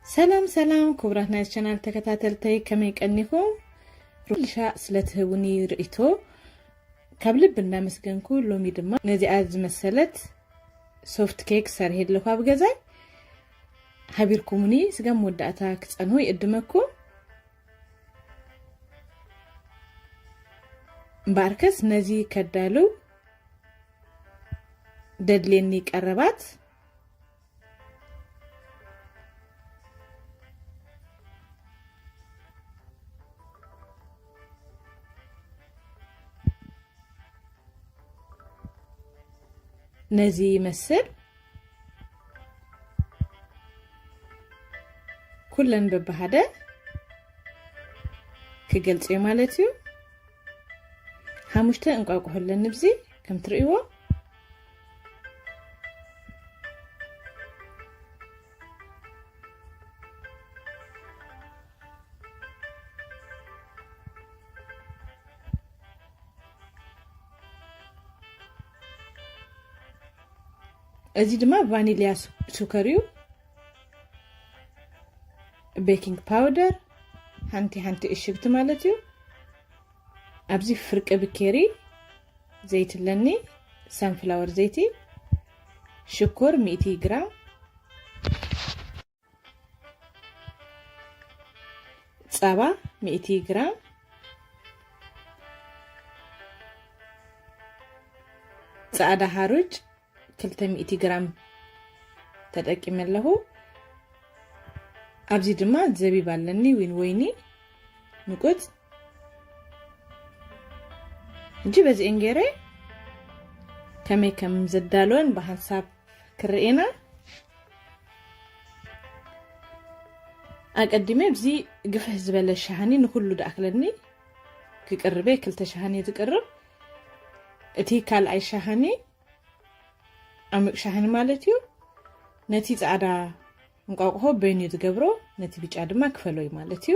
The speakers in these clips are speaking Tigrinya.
ሰላም ሰላም ክቡራት ናይ ቻናል ተከታተልተይ፣ ከመይ ቀኒኹም? ሩልሻ ስለ ትህቡኒ ርእይቶ ካብ ልቢ እንዳመስገንኩ፣ ሎሚ ድማ ነዚኣ ዝመሰለት ሶፍት ኬክ ሰርሄ ኣለኹ ኣብ ገዛይ። ሓቢርኩምኒ ስጋብ መወዳእታ ክጸንሁ ይእድመኩም። እምበኣርከስ ነዚ ከዳልው ደድልየኒ ቀረባት። ነዚ ይመስል። ኩለን በብሓደ ክገልጽ እየ ማለት እዩ። ሓሙሽተ እንቋቑሖ ኣለኒ ብዚ ከም ትርእይዎ። እዚ ድማ ቫኒልያ ሱ-፣ ሱከር እዩ። ቤኪንግ ፓውደር ሓንቲ ሓንቲ እሽግቲ ማለት እዩ። ኣብዚ ፍርቂ ብኬሪ ዘይቲ ኣለኒ፣ ሳንፍላወር ዘይቲ፣ ሽኮር ሚእቲ ግራም፣ ጸባ ሚእቲ ግራም፣ ጻዕዳ ሓሩጭ ክልተ ሚእቲ ግራም ተጠቂመ ኣለኹ። ኣብዚ ድማ ዘቢብ ኣለኒ፣ ዊን ወይኒ ንቁጽ። ሕጂ በዚኤን ገይረ ከመይ ከም ዘዳልወን ብሓንሳብ ክርኤና። ኣቀዲመ ኣብዚ ግፍሕ ዝበለ ሻሃኒ ንኩሉ ድኣክለኒ ክቅርበ፣ ክልተ ሻሃኒ ዝቅርብ። እቲ ካልኣይ ሻሃኒ ዓሚቕ ሻሂ ማለት እዩ። ነቲ ጻዕዳ እንቋቑሖ በይኑ ዝገብሮ፣ ነቲ ብጫ ድማ ክፈሎ እዩ ማለት እዩ።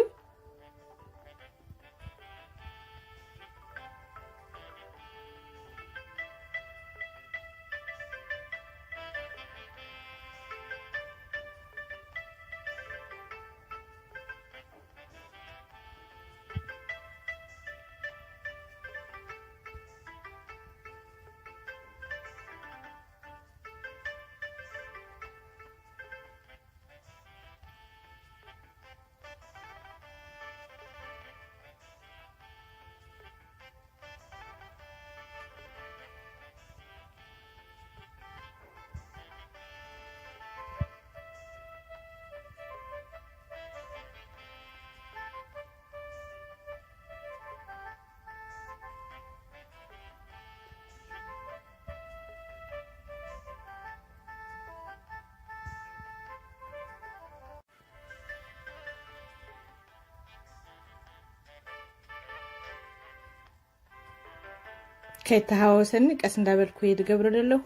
ከይተሃወሰኒ ቀስ እንዳበልኩ እየ ዝገብሮ ዘለኹ።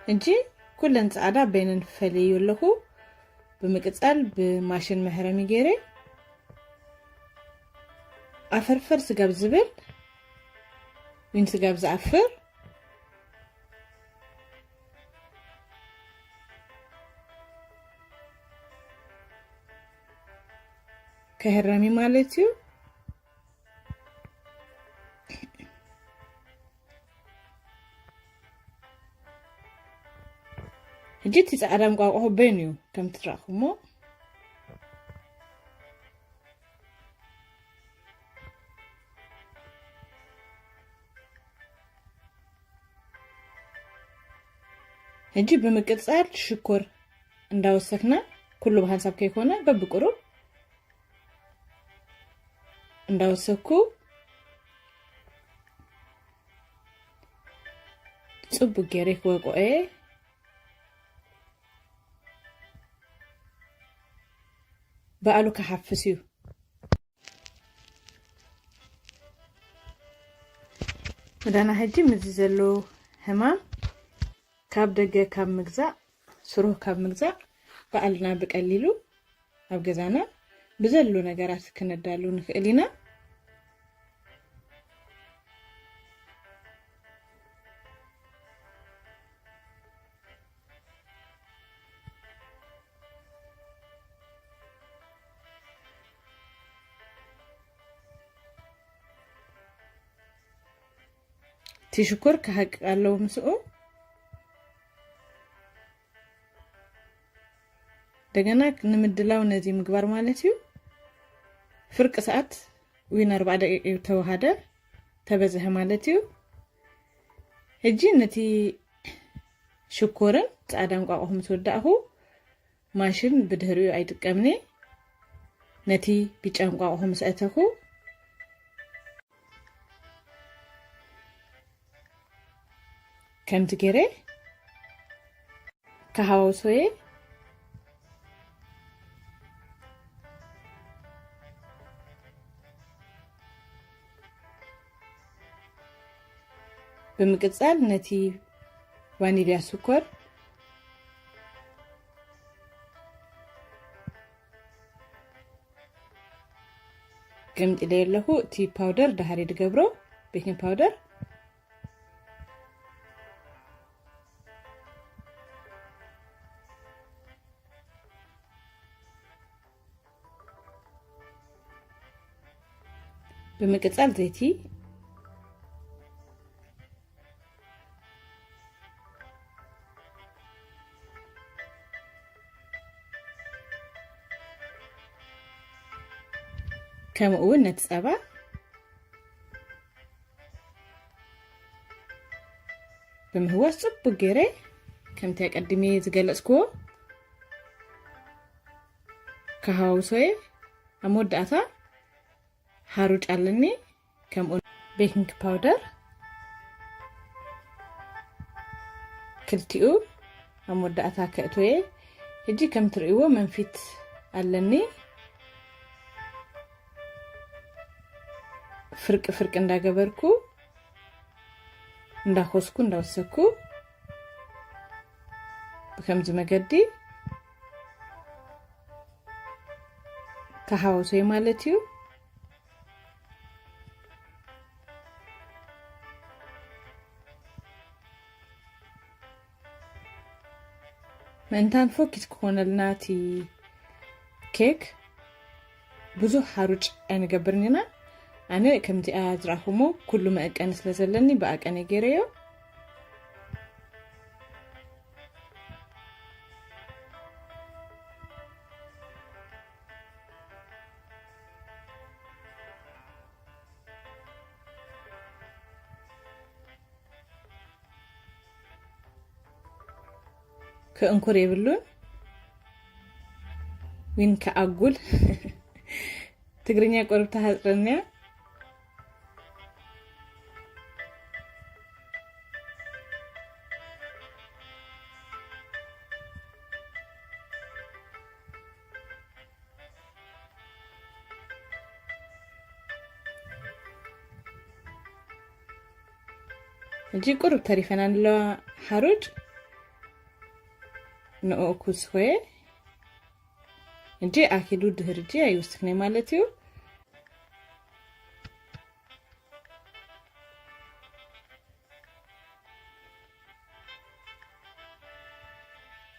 ሕጂ ኩለን ጻዕዳ በይነን ፈለዩ ኣለኹ። ብምቅጻል ብማሽን መሕረሚ ገይረ ኣፈርፈር ስጋብ ዝብል፣ ዊን ስጋብ ዝኣፍር ከህረሚ ማለት እዩ። ሕጂ እቲ ጻዕዳ እንቋቑሖ በይኑ እዩ ከም ትረእኹሞ። ሕጂ ብምቅጻል ሽኮር እንዳወሰኽና፣ ኩሉ ብሓንሳብ ከይኮነ በብቁሩብ እንዳወሰኩ ጽቡቅ ገይረ ክወቅኦ እየ። ባዕሉ ክሓፍስ እዩ። መዳና ሕጂ ምዚ ዘሎ ሕማም ካብ ደገ ካብ ምግዛእ፣ ስሩህ ካብ ምግዛእ፣ ባዕልና ብቀሊሉ ኣብ ገዛና ብዘሉ ነገራት ክነዳሉ ንኽእል ኢና። ሽኮር ክሃቅቕ ኣለዎ ምስኡ። እንደገና ንምድላው ነዚ ምግባር ማለት እዩ። ፍርቂ ሰዓት ወይ ኣርባዓ ደቂቕ እዩ ተወሃደ፣ ተበዝሐ ማለት እዩ። ሕጂ ነቲ ሽኮርን ጻዕዳ እንቋቑሖ ምስ ወዳእኹ፣ ማሽን ብድሕሪኡ ኣይጥቀምኒ። ነቲ ብጫ እንቋቑሖ ምስ ኣተኹ፣ ከምዚ ገይረ ከሃወሶየ። ብምቅጻል ነቲ ቫኒልያ ስኮር ገምጢለ ኣለኹ። እቲ ፓውደር ድሃሪ ድገብሮ፣ ቤኪንግ ፓውደር። ብምቅጻል ዘይቲ፣ ከምኡ እውን ነቲ ጸባ ብምህዋስ ጽቡቅ ገይረ፣ ከምቲ ኣቀድሜ ዝገለጽክዎ፣ ከሃውሶየ። ኣብ መወዳእታ ሓሩጭ ኣለኒ፣ ከምኡ ቤኪንግ ፓውደር ክልቲኡ ኣብ መወዳእታ ከእትወየ። ሕጂ ከም ትርእይዎ መንፊት ኣለኒ። ፍርቂ ፍርቂ እንዳገበርኩ፣ እንዳኾስኩ፣ እንዳወሰኩ ብከምዚ መገዲ ተሓወሶይ ማለት እዩ። ምእንታን ፎኪስ ክኾነልና እቲ ኬክ ብዙሕ ሓሩጭ ኣይንገብርን ኢና። ኣነ ከምዚኣ ዝረኣኹሞ ኩሉ መእቀኒ ስለ ዘለኒ ብኣቀኒ ገይረዮ። ክእንኩር የብሉን። ዊን ከኣጉል ትግርኛ ቆርብ ተሃፅረንያ። ሕጂ ቁሩብ ተሪፈና ንለዋ ሓሩጭ ንኡ ኩስኾየ። ሕጂ ኣኪሉ ድህር ሕጂ ኣይውስክነይ ማለት እዩ።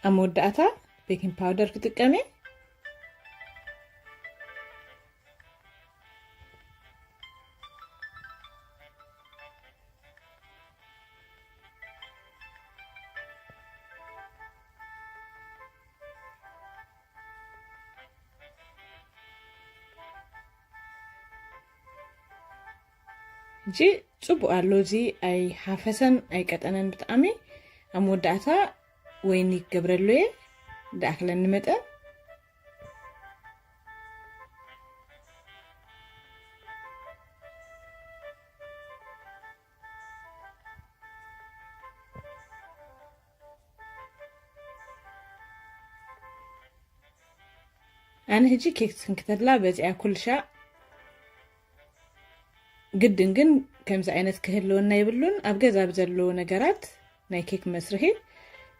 ኣብ መወዳእታ ቤኪንግ ፓውደር ክጥቀም እየ። ሕጂ ጽቡቕ ኣሎ፣ እዚ ኣይሓፈሰን ኣይቀጠነን ብጣዕሚ። ኣብ መወዳእታ ወይኒ ክገብረሉ እየ፣ ዝኣኽለኒ መጠን። ኣነ ሕጂ ኬክ ክንክተላ በዚኣ ኩልሻ ግድን ግን ከምዚ ዓይነት ክህልወና የብሉን። ኣብ ገዛ ብዘለዉ ነገራት ናይ ኬክ መስርሒ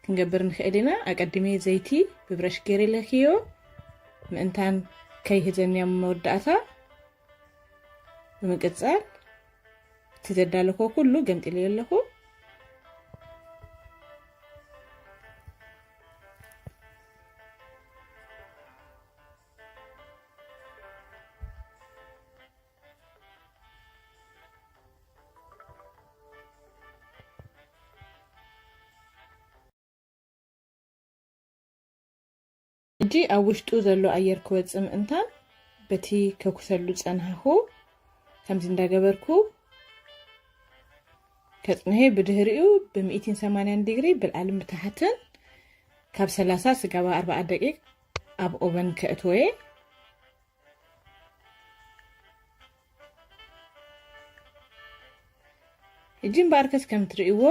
ክንገብር ንኽእል ኢና። ኣቀድሜ ዘይቲ ብብረሽ ገይረ ለኽዮ ምእንታን ከይህዘኒ ኣብ መወዳእታ። ብምቅጻል እቲ ዘዳለኮ ኩሉ ገምጢለዮ ኣለኹ። ሕጂ ኣብ ውሽጡ ዘሎ ኣየር ክወጽእ ምእንታን በቲ ከኩሰሉ ጸናሕኹ ከምዚ እንዳገበርኩ ከጽንሔ። ብድህሪኡ ብ180 ዲግሪ ብልዓልን ብታሕትን ካብ ሰላሳ ስጋባ ኣርባዓ ደቂቅ ኣብ ኦቨን ከእትወየ። ሕጂ እምበኣርከስ ከም ትርእይዎ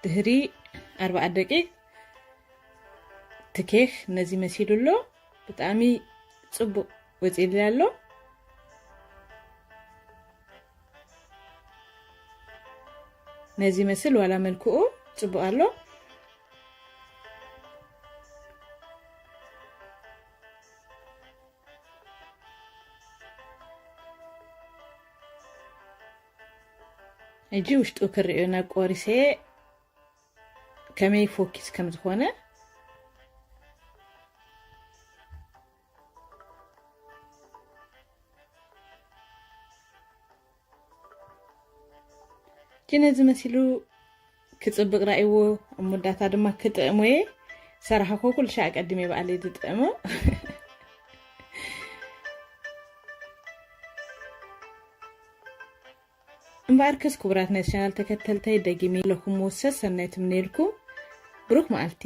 ድህሪ ኣርባዓ ደቂቅ እቲ ኬክ ነዚ መሲሉ ኣሎ። ብጣዕሚ ጽቡቅ ወጺእልይ ኣሎ። ነዚ መስል ዋላ መልክኡ ጽቡቅ ኣሎ። ሕጂ ውሽጡ ክርእዮ ናብ ቆሪሰ ከመይ ፎኪስ ከም ዝኾነ። እቲ ነዚ መሲሉ ክጽብቅ ራእይዎ፣ ኣብ መወዳእታ ድማ ክጥዕሞ እየ። ሰራሕኮ ኩሉ ሻዕ ቀዲመ ባዕለይ ዝጥዕሞ። እምበኣርከስ ክቡራት ናይ ቻናል ተከተልተይ፣ ደጊመ ለኹምዎ ሰሰናይ ትምነየልኩም። ብሩክ መዓልቲ።